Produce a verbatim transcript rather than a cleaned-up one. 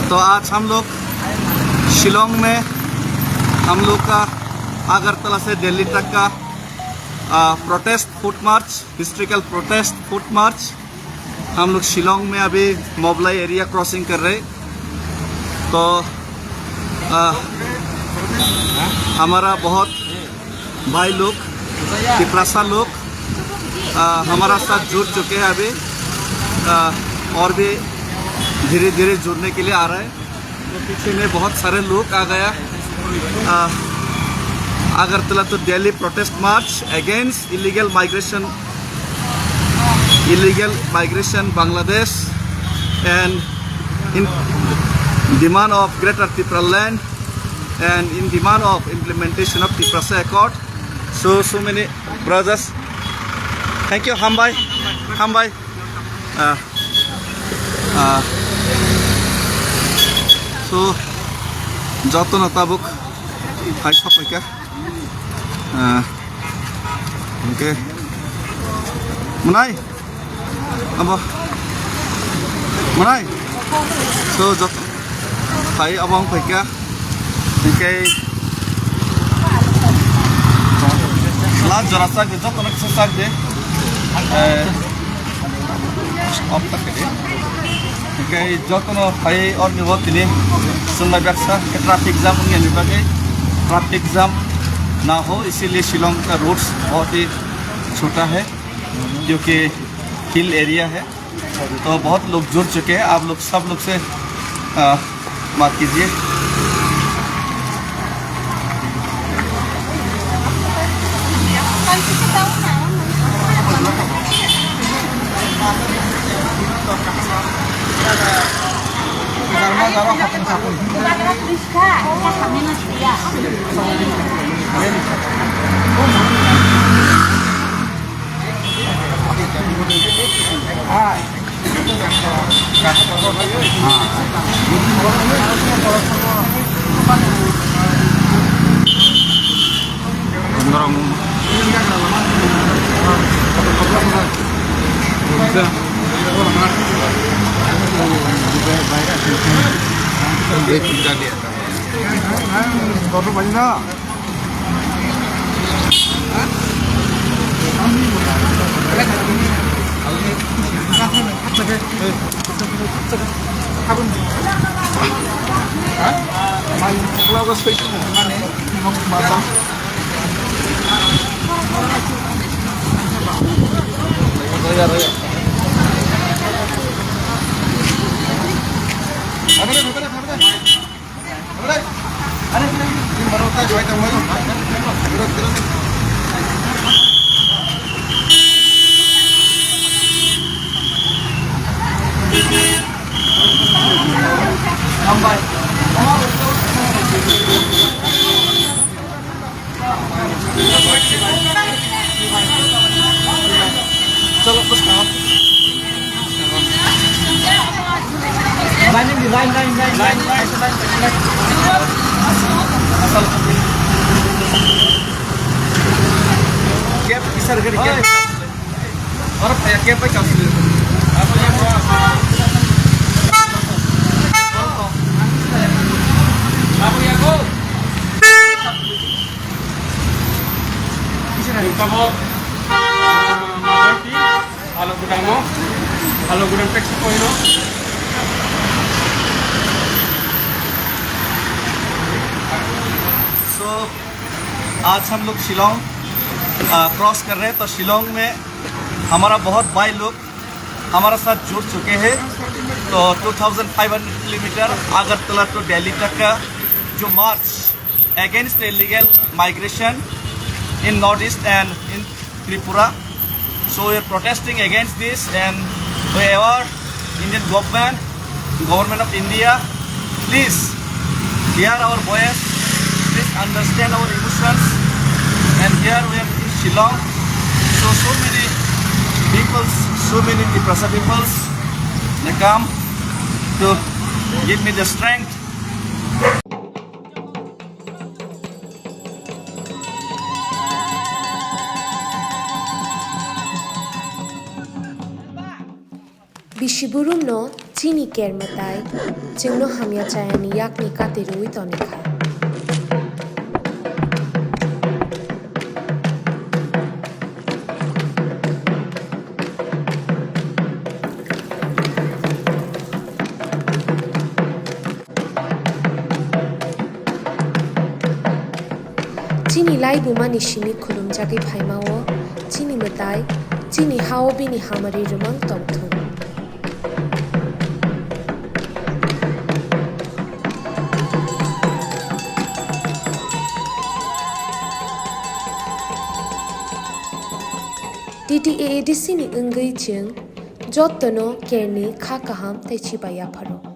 तो आज हम लोग शिलोंग में, हम लोग का अगरतला से दिल्ली तक का, आ, प्रोटेस्ट फुट मार्च, हिस्ट्रिकल प्रोटेस्ट फुट मार्च। हम लोग शिलोंग में अभी मोबलाई एरिया क्रॉसिंग कर रहे। तो, आ, हमारा बहुत भाई लोग, तिपरासा लोग, आ, हमारा साथ जुड़ चुके हैं अभी, आ, और भी धीरे धीरे जुड़ने के लिए आ रहे हैं। तो पीछे में बहुत सारे लोग आ गया। आ, Agartala to Delhi protest march against illegal migration, illegal migration Bangladesh, and in demand of Greater Tipraland, and in demand of implementation of Tiprasa Accord. So, so many brothers. Thank you, hambai, hambai. Ah, ah. So, jotono tabuk hai sapaika. Ah, okay. Mwnai? Abo. Mwnai? So, jot-, hai abo wng paika. Hingke last jora chak de, jotono kisa chak de. Eh, off ta khe de. Hingke jotono hai orni bo tini chwng bai baksa khe traffic jam wngya ni bagwi traffic jam na ho, isiliye Shillong ka roads bahut hi chota hai, kyunki hill area hai. तो बहुत लोग जुड़ चुके हैं, आप लोग सब लोग से, आ, बात कीजिए। चलो, कुछ खाओ। Line, line, line, line, line. Line, line, line. चलो। कैब, सर, गाड़ी cab. Oro phaiya khe bai kasli. Abo ya go. Tabok, ah, Maruti, alo gudang no, alo gudang taxi point no. So, आज हम लोग शिलोंग, आ, क्रॉस कर रहे हैं, तो शिलोंग में हमारा बहुत भाई लोग हमारा साथ जुड़ चुके हैं। तो two thousand five hundred kilometre Agartala to Delhi तक का जो मार्च against the illegal migration in Northeast and in Tripura. So we are protesting against this and we award Indian government, Government of India, please hear our voice, please understand our emotions. And here we are in Shillong. So, so many peoples, so many Tiprasa peoples, they come to give me the strength. Bisi burumno Chini ker mwtai chwngno hamya chayani yakni kati rwui tonikha. Chini laibumani simi khulumjagwi phaima-o chini mwtai chini ha-o bini hamari rwmang tongthung. T T A A D C ni wngwi chwng jottono kerni kha kaham tei chibai yapharo.